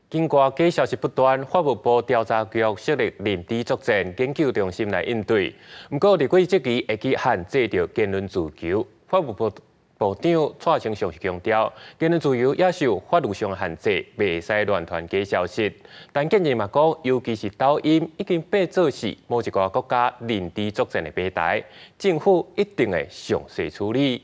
境外假消息不斷，法務部調查局設立認知作戰研究中心來應對。毋過，立委質疑會去限制著言論自由。法務部部長蔡清祥強調，言論自由也是有法律上的限制，袂使亂傳假消息。但建議嘛講，尤其是抖音已經變做是某一個國家認知作戰的平台，政府一定會詳細處理。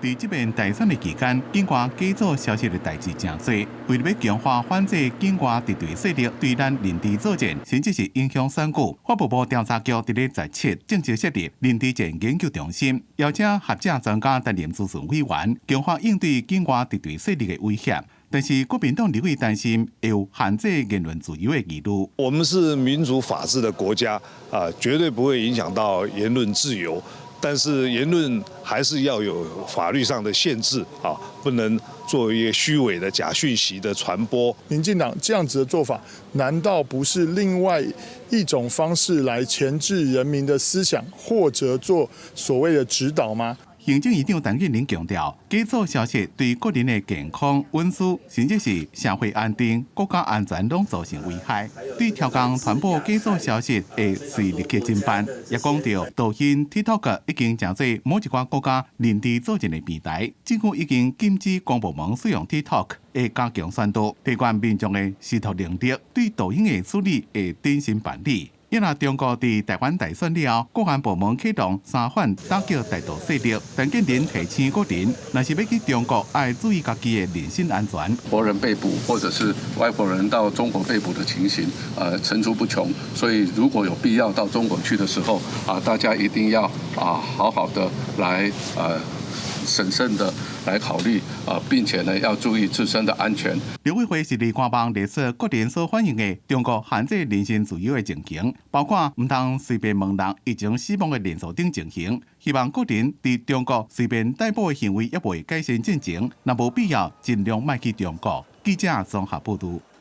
佇這遍大選的期間，境外假造消息的代誌誠濟。為了欲強化反制境外敵對勢力對咱認知作戰，甚至是影響選舉，法務部調查局佇咧17正式設立認知戰研究中心，邀請學者專家擔任諮詢委員，強化應對境外敵對勢力的威脅。但是國民黨立委擔心會有限制言論自由的疑慮。我們是民主法治的國家，啊，絕對不會影響到言論自由。但是言論還是要有法律上的限制啊，不能做一些虛偽的假訊息的傳播。民進黨這樣子的做法，難道不是另外一種方式來鉗制人民的思想，或者做所謂的指導嗎？行政院長陳建仁強調，假造消息對個人的健康、隱私，甚至是社會安定、國家安全，攏造成危害。對刁工傳播假造消息，會隨立刻偵辦。也講著抖音、TikTok 已經成做某一寡國家認知作戰的平台，政府已經禁止公部門使用 TikTok，會加強宣導，提懸民眾的識讀能力，對抖音的處理會謹慎辦理。因為中國佇台灣大選了後，國安部門啟動三反打擊台獨勢力，陳建仁提醒國人，若是欲去中國，愛注意家己的人身安全。國人被捕或者是外國人到中國被捕的情形，層出不窮。所以如果有必要到中國去的時候，啊，大家一定要啊，好好的來審慎的來考慮啊，並且呢要注意自身的安全。陸委會是佇官網列出國人所反映的中國限制人身自由的情形，包括毋通隨便問人已經死亡的人數等情形。希望國人佇中國隨便逮捕的行為猶未改善進程，若無必要，盡量莫去中國。記者綜合報導。